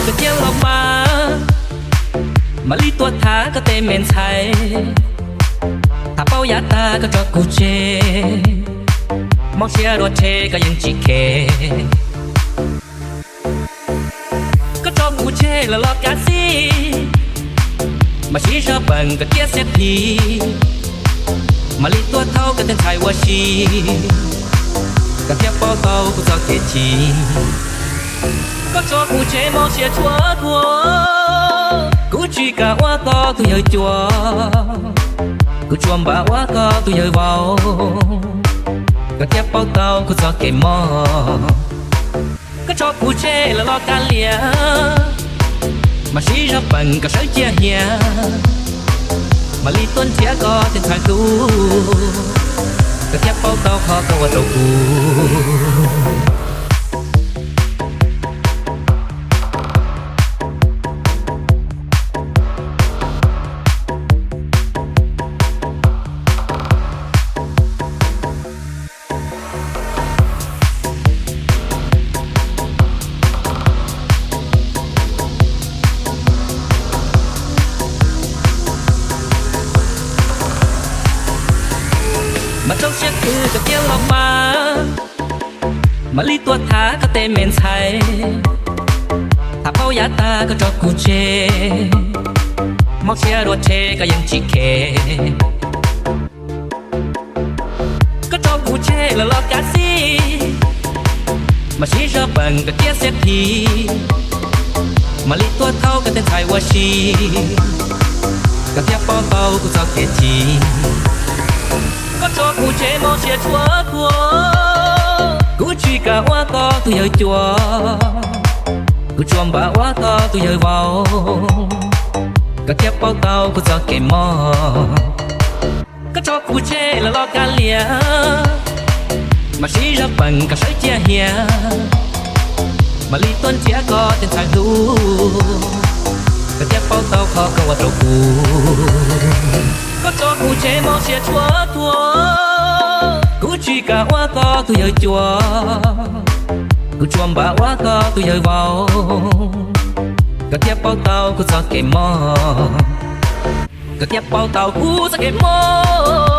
Koj cia los mas, mam li tuaj tham koj tej me ntxhais. Tham paub yav tag koj tso kuv tseg, mob siab dua tseg koj yeej tsis kheev. Koj tso kuv tseg lawm los kav xij, mam sib zog peem kom tiaj xiab plhis, mam li tuaj thaub koj tej ntxhais ua si, koj thiaj paub tau kuv txoj kev chim. Koj tso kuv tseg mob siab tshua tuag, kuv tsis kam ua koj tus yawg cua, kuv tsuas npam ua koj tus yawg vauv, koj thiaj paub tau kuv txoj kev mob. Koj tso kuv tseg lawm los kav liam, mam sib zog peem kom sawv ciaj hiam, mam li tuaj nrhiav koj tej ntxhais hlub, koj thiaj paub tau qhov koj ua rau kuv. Mas rau siab khwv koj cia los mas, mam li tuaj tham koj tej me ntxhais. Tham paub yav tag koj tso kuv tseg, mob siab dua tseg koj yeej tsis kheev. Koj tso kuv tseg lawm los kav xij, mam sib zog peem kom tiaj xiab plhis, mam li tuaj thaub koj tej ntxhais ua si, koj thiaj paub tau kuv txoj kev chim. Koj tso kuv tseg mob siab tshua tuag, kuv tsis kam ua koj tus yawg cua, kuv tsuas npam ua koj tus yawg vauv, koj thiaj paub tau kuv txoj kev mob. Koj tso kuv tseg lawm los kav liam, mam sib zog peem kom sawv ciaj hiam, mam li tuaj nrhiav koj tej ntxhais hlub, koj thiaj paub tau qhov koj ua rau kuv. Koj tso kuv tseg mob siab tshua tuag, kuv tsis kam ua koj tus yawg cua, kuv tsuas npam ua koj tus yawg vauv, koj thiaj paub tau kuv txoj kev mob, koj thiaj paub tau kuv txoj kev mob.